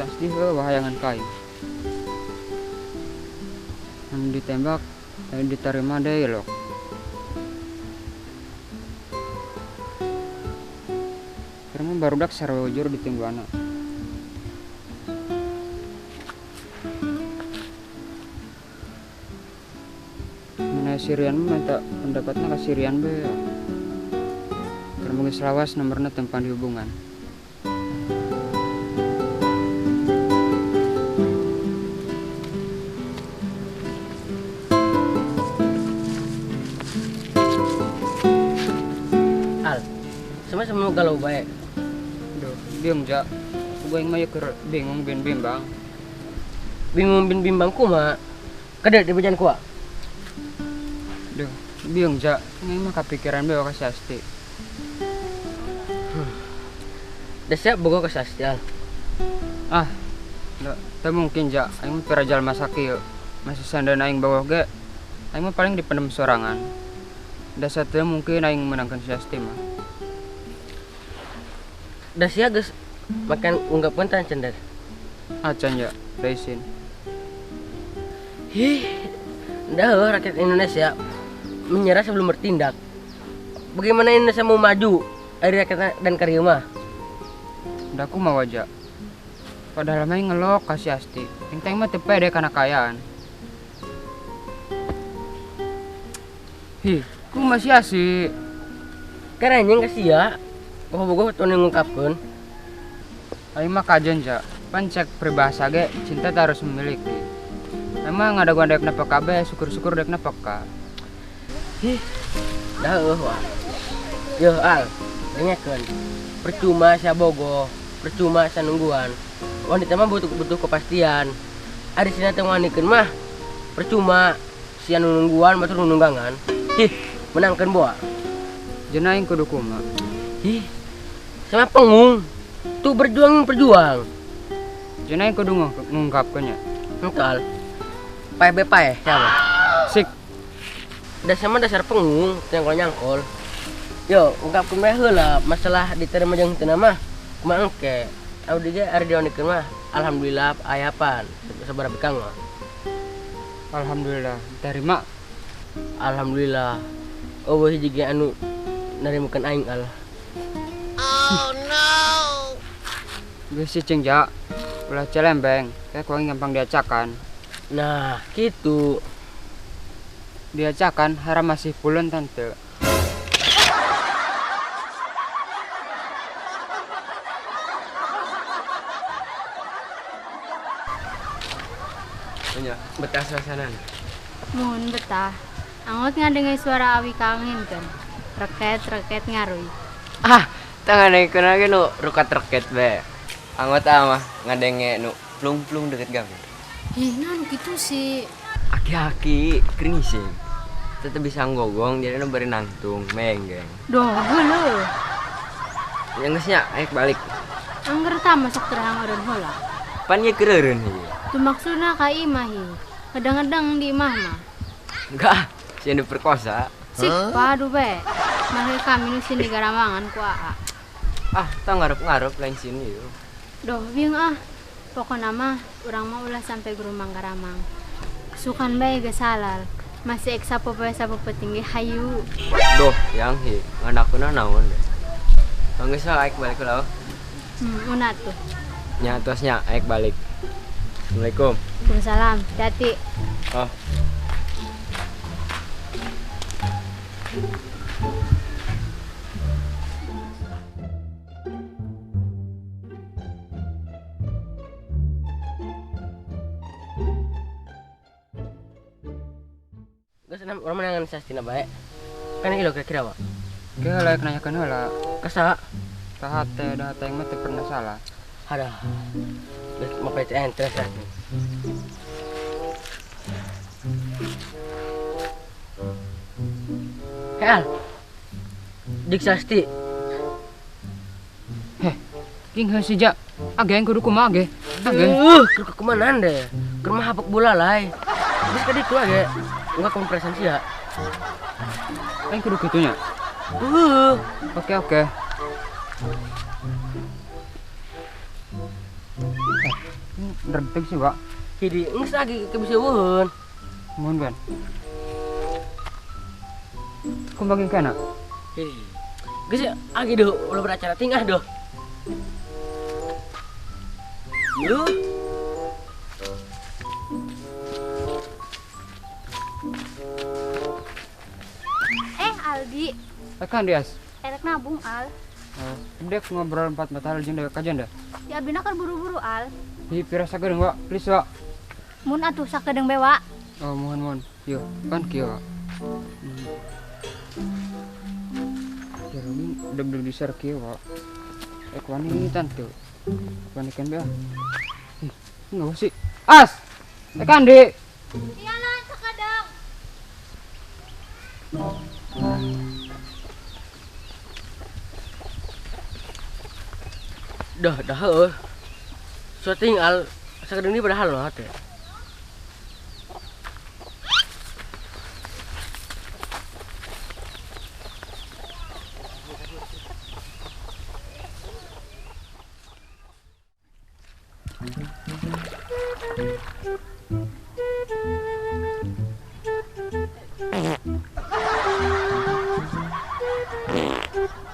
Si Asti heuh wahayangan ka aing. Anu ditembak lain diterima deui lok. Keur mah barudak sarua ujur ditungguanna. Mun aya si Rian mah minta pendapatna ka si Rian bae. Keur mah geus lawas nomorna tempan dihubungan. Al, sama-sama galau bae. Duh, bingung ja. Gua yang mah keur bingung bin bimbang. Bingung bin bimbang kumaha? Kade di bejan kuah. Duh, bingung ja. Ini mah kepikiran bae ka si Asti. Da siap bogo ka si Asti al. Ah, teu mungkin ja. Aing mah pira jalma sakieu. Masih sandana aing bogoh ge. Aing mah paling dipendem sorangan. Da sateu mungkin aing meunangkeun si Asti mah. Da sia geus makan ungkapkeun tan cender. Acan ja, da isin. Hih, dah rakyat Indonesia menyerah sebelum bertindak. Bagaimana Indonesia mau maju dari rakyat dan karya mah? Da aku mau aja. Padahal mah ngelok ka si Asti. Yang teh mah teu pede kana kaayaan. Hih, ku masih asik. Karena ka sia, bogoh-bogoh teu ngungkapkeun. Aing mah kajen ja. Pan cek peribahasa ge cinta tak harus memiliki. Emang ngadaguan dek na peka be, syukur-syukur dek na peka. Hih, dah eueuh wah. Yo al, dengekeun. Percuma sia bogoh, percuma sia nungguan. Wanita mah butuh kepastian. Ari sia teu wanikeun mah percuma sia nungguan batur nunggangan. Hih, menangkeun boa. Jeung aing kudu kumaha? Hih, sama pengung. Tuh berjuang berjuang. Jeung aing kudu ngungkapkeun nya. Engkal. Pae be pae siapa? Sik. Dasar mah dasar pengung, nyangkol-nyangkol. Yo, ungkapkeun bae heula masalah diterima jeung teu mah kumaha engke. Abdi ge ari diwanikeun mah alhamdulillah aya pan sabaraha bikang mah. Alhamdulillah diterima. Alhamdulillah. Eueuh hiji ge anu narimakeun aing al. Oh no. Geus cicing ja. Ulah celembeng, kayak ku aing gampang diacakan. Nah, gitu. Diacakan haram masih pulun tante. Nya, betah suasana. Mun betah. Angot ngadenge suara awi kangin kan. Reket-reket ngaruy. Ah, tangan ngadengkeun lagi nu rukat reket be. Angot mah ngadenge nu plung-plung deket gawe. Ih, nah gitu sih. Aki-aki keringising. Tetep bisa nggogong jadi nu bari nangtung menggeng. Doh, geuleuh. Yang geus nya aek balik. Angger tah masuk terang eureun heula. Pan ye keur eureun ieu. Tu maksudna ka imah hi. Kadang-kadang di imah mah. Enggak, sieun diperkosa. Sik padu be. Mah kami nu sini garamangan ku aa. Ah, tah ngarup-ngarup lain sini ieu. Doh, biung ah. Pokona mah urang mah ulah sampai gurumang garamang. Sukan bae geus halal. Masih ek sapopoe sapopoe ge hayu. Doh, yang hi, nganakeunna naon deh. Geus lah aek balik heula. Unat tuh. Nya tos nya aek balik. Assalamualaikum. Waalaikumsalam. Hati-hati. Oh. Geus urang menangan sastina bae. Kan ieu kira-kira wa. Ke heula nanyakeun heula. Kasa ka hate da hate mah teu pernah salah. Hadah. Geus mau PCN terus ya. Hel. Dik Sasti. Heh, king heuh si ja. Age yang kudu kumaha ge? Age. Keur kumaha deh. Keur mah hapak bola lai. Geus ka ditu age. Enggak kompresan sia. Aing kudu kitu nya. Oke, oke. Ndredeg sih, Wak. Jadi geus lagi ke bisa eueun. Mohon ben. Kumbangin kana. Hei. Geus agi deuh ulah beracara tingah deuh. Yuk. Aldi. Kan Dias. Erek nabung Al. Dek ngobrol 4 mata jeung dek kajian dah. Ya abina kan buru-buru Al. Hi pira sakedeung Wak, please Wak. Mun atuh sakedeung bae Wak. Oh mohon mohon. Yo, kan kieu Wak. Ya ini deg-deg disar kieu Wak. Ek wani tante. Wani kan bae. Ih, enggak sih. As. Ek Andi. Iya lah sakedeung. Dah dah heuh. Syuting al sakedeung ni padahal loh teh.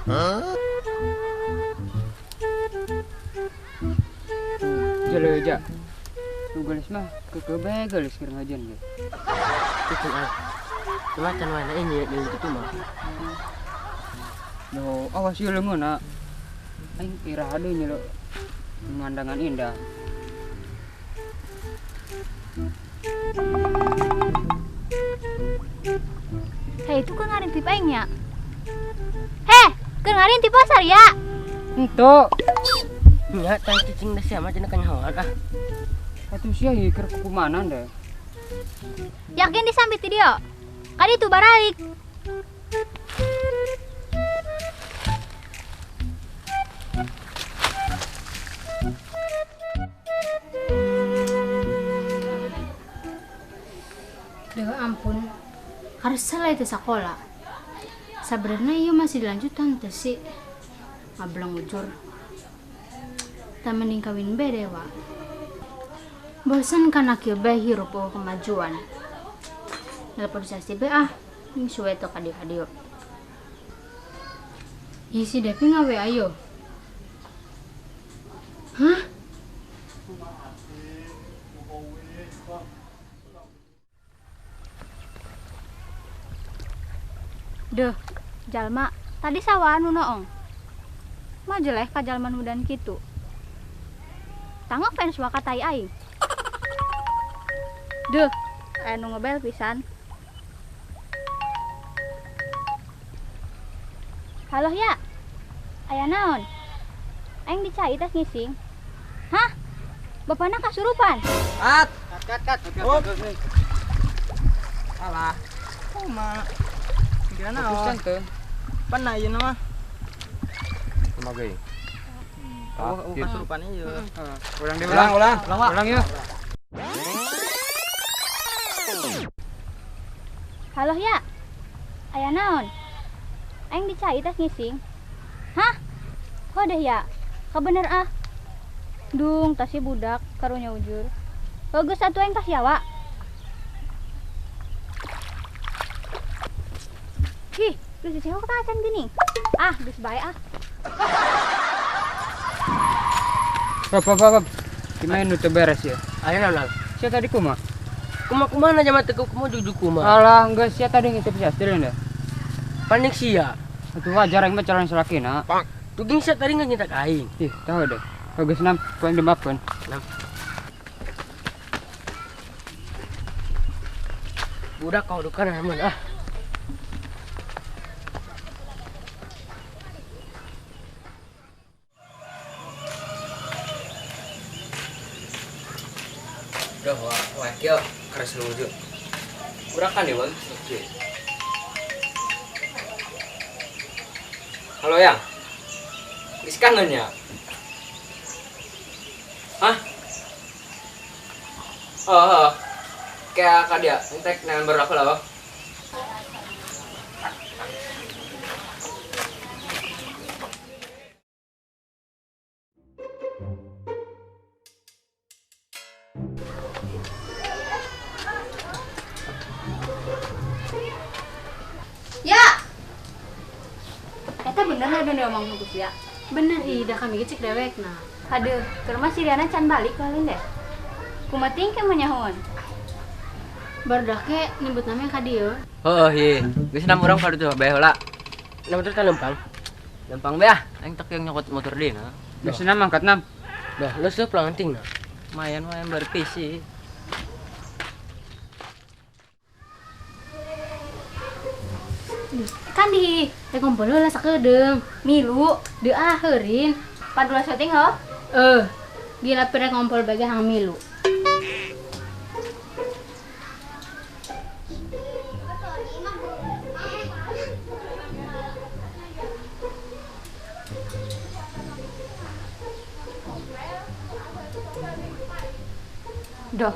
Huh? Jalo aja. Nu gelis mah keukeuh bae gelis keur ngajian ge. Kitu ah. Cuma can wae ini deui kitu mah. Yo, awas ieu leungeunna. Aing iraha deui nyelo pemandangan indah. Hei, itu kan ngarin tip aing nya. Heh, keur ngarin ti pasar ya. Henteu. Nya tang cicing da sia mah cenah kanyahoan ah. Atuh sia ieu keur kukumanan deh. Yakin disambit ti dieu? Kaditu baralik. Duh ampun. Harus salah itu sekolah. Sebenarnya iya masih dilanjutan teh sih. Ngabelang ujur. Tak mending kawin be dewa. Bosan kan kieu bae hirup eueuh kemajuan. Telepon si be ah, ning suwe teu kadieu-kadieu. Ih si Devi ngawe ayo. Hah? Duh, jalma, tadi sawah nu noong. Mah jeleh ka jalma nu dan kitu. Tangga fans waka tai aing. Duh, aya nu ngebel pisan. Halo ya. Aya naon? Aing dicai tas ngising. Hah? Bapana kasurupan? Kat, kat, kat, kat. Oh. Alah. Kumaha? Kira naon? Pan ieu mah. Kumaha ge? Oh, kasurupan ieu. Ulang deh, ulang, ulang. Ulang yuk. Halo ya. Aya naon? Aing dicai tas ngising. Hah? Kok deh ya? Kabener ah. Dung, tasnya budak, karunya ujur. Bagus satu aing tas yawa. Ih, geus dicehok tah acan gini. Ah, geus bae ah. Pap, pap, pap. Gimana nu teu beres ya? Aya naon? Sia tadi kumaha? Kumaha kumaha na teu kumaha jujuk kumaha. Alah, geus sia tadi ngintip sia astri dah. Panik sia. Atuh wajar aing mah calon salakina. Tuging sia tadi nggak nyintak aing. Ih, tahu deh. Bagus nam, poin dimaafkan. Nam. Budak kau dukan aman ah. Duh, wah, wah, kieu keras nuju. Urang kan dewa geus. Halo yang, geus kangen ya? Hah? Oh, oh. Kayak kadia, entek nangan baru aku lah, Bang. Eta bener ada diomong ku sia. Bener ih, dah kami cek dewekna. Aduh, ke rumah si Riana can balik lain deh. Kumaha ke menyahoan? Barudak ke nyebut namanya ka dieu. Heuh, hi. Geus nam urang ka ditu bae heula. Na motor ka lempang. Lempang bae ah, aing tek yang nyokot motor deui na. Geus nam angkat nam. Dah, lu seup lah ngenting na. Lumayan lumayan berpisi. Kan di teh ngompol heula sakedeung. Milu, Deu ah heurin. Padula syuting ho. Eh, gila pira ngompol bae hang milu. Doh,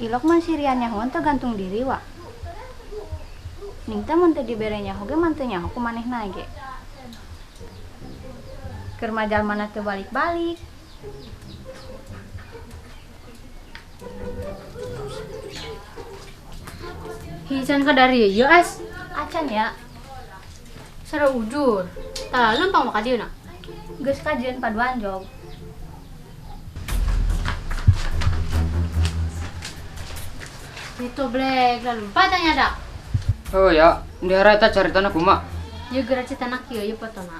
ilok mah si Rian nyahoan teh gantung diri wa. Ning teh mun teu dibere nyaho ge mun teu nyaho ku manehna ge. Keur mah jalmana teu balik-balik. Hi can ka dari ieu as. Acan ya, Sara ujur. Tah lempang mah ka dieu na. Geus kajeun paduan jog. Itu blek lalu tanya dak. Oh ya, ndera eta caritana kumaha? Ieu geura citana kieu ieu fotona.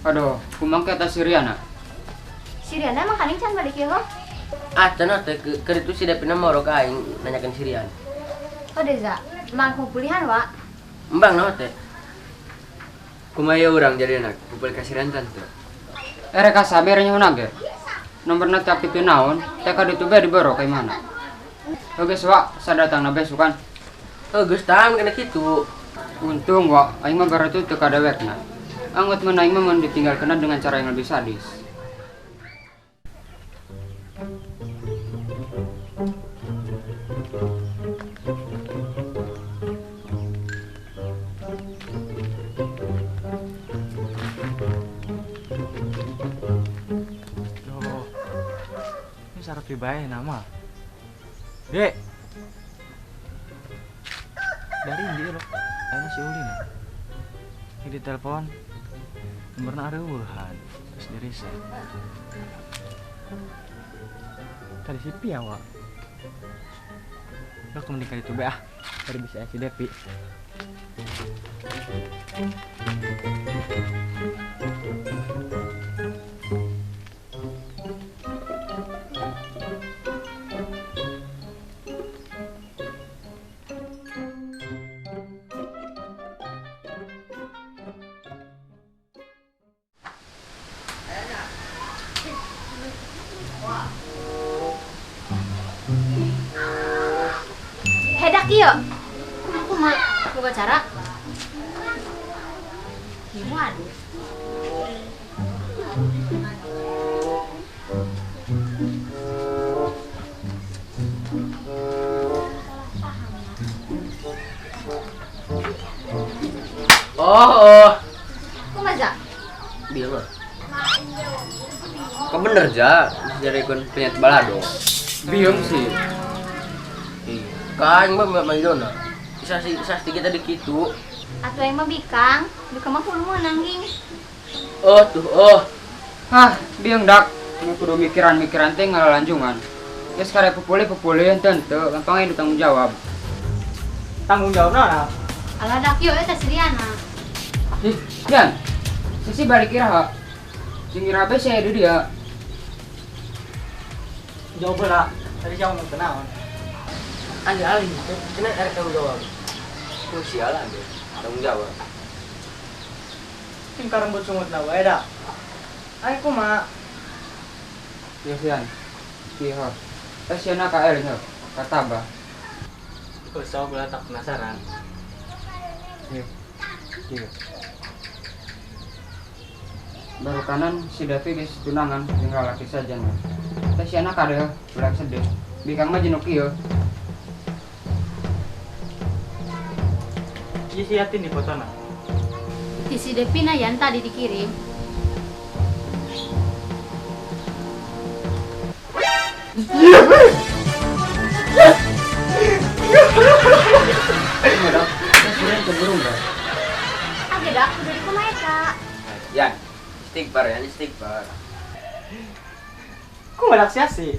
Aduh, kumaha eta si Riana? Si Riana emang kaning can balik ieu ho. Ah, cenah teh keur itu si Devina moro ka aing nanyakeun si Rian. Oh Deza, emang kupulihan wa. Embang naon teh? Kumaha ieu urang jadina kumpul ka si Rian teu? Erek saber nyaho ge. Nomorna teh aktif naon, teh ka ditu bae diboro ka imahna. Heuh geus wa, sadatangna besukan. Heuh geus tah kena kitu. Untung wa, aing mah baru teu ka dewekna. Anggot mun aing mah mun ditinggalkeun dengan cara yang lebih sadis. Duh. Ini sarap bae nama. Dek. Dari ndi lo? Ayeuna si Ulin. Ini ditelepon. Nomorna areueuhan. Terus di reset. Tadi si Pia, Wak. Lo mending ka ditu bae ah. Dari bisa si Depi. Hedak ieu. Kumaha boga cara? Ih, waduh. Oh, oh. Kumaha za? Bieu mah. Kau bener ja, dijadikeun penyet balado. Biung sih. Ih, ka aing mah manggilna. Sasti sasti kita di kitu. Atuh aing mah bikang, bikang mah kudu meunang ging. Oh tuh, oh. Hah, biung dak. Nu kudu mikiran-mikiran teh ngalalanjungan. Geus karek pupuli-pupuli henteu teu, gampang aing tanggung jawab. Tanggung jawab naon? Alah dak ieu eta si Riana. Ih, Yan. Sisi balik iraha. Jeung iraha bae sia di dia. Jawab heula. Tadi siapa ngomong naon? Alih-alih, cenah erek tanggung jawab. Ku sialan deh, tanggung jawab. Sing karembut sungut na wae da. Aing kumaha? Ieu Yan. Ieu ho. Eh sieuna ka eling ho, ka tabah. Oh, sok ulah tak penasaran. Ieu. Ieu. Baru kanan si Devi geus tunangan jeung lalaki sajana. Teh sieuna kadeuh, ulah sedih. Bikang mah jenuk ieu. Ieu si Yatin di fotona. Ti si Devina yan tadi dikirim. Istighfar ya, istighfar. Ku ngalak sia sih.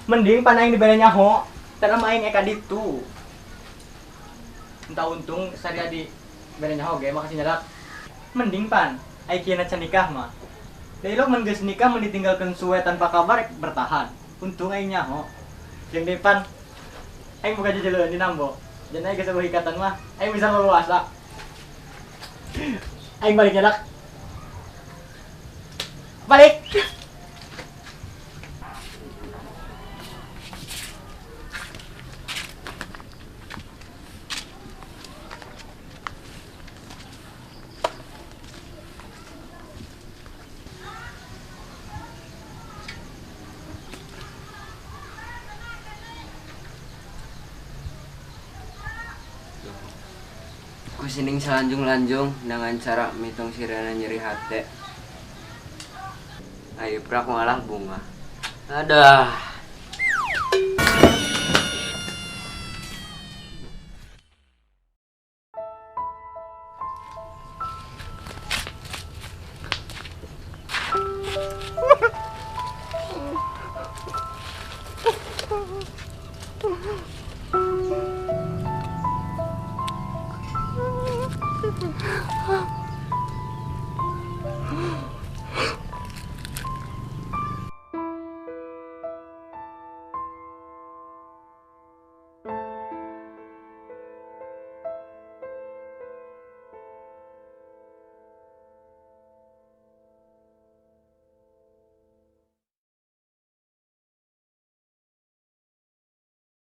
Mending pan aing dibere nyaho, tara mah aing eka ditu. Entah untung saria di bere nyaho ge makasih nyalak. Mending pan aing kieu can nikah mah. Da ilok mun geus nikah mun ditinggalkeun suwe tanpa kabar rek bertahan. Untung aing nyaho. Jeung deui pan aing boga jejeleun di Nambo. Dan aing geus eueuh ikatan mah, aing bisa leluasa. Aing balik nyalak. Balik. Ku sining salanjung-lanjung dengan cara mitung sirena nyeri hate. Ayo prak malah bunga. Adah.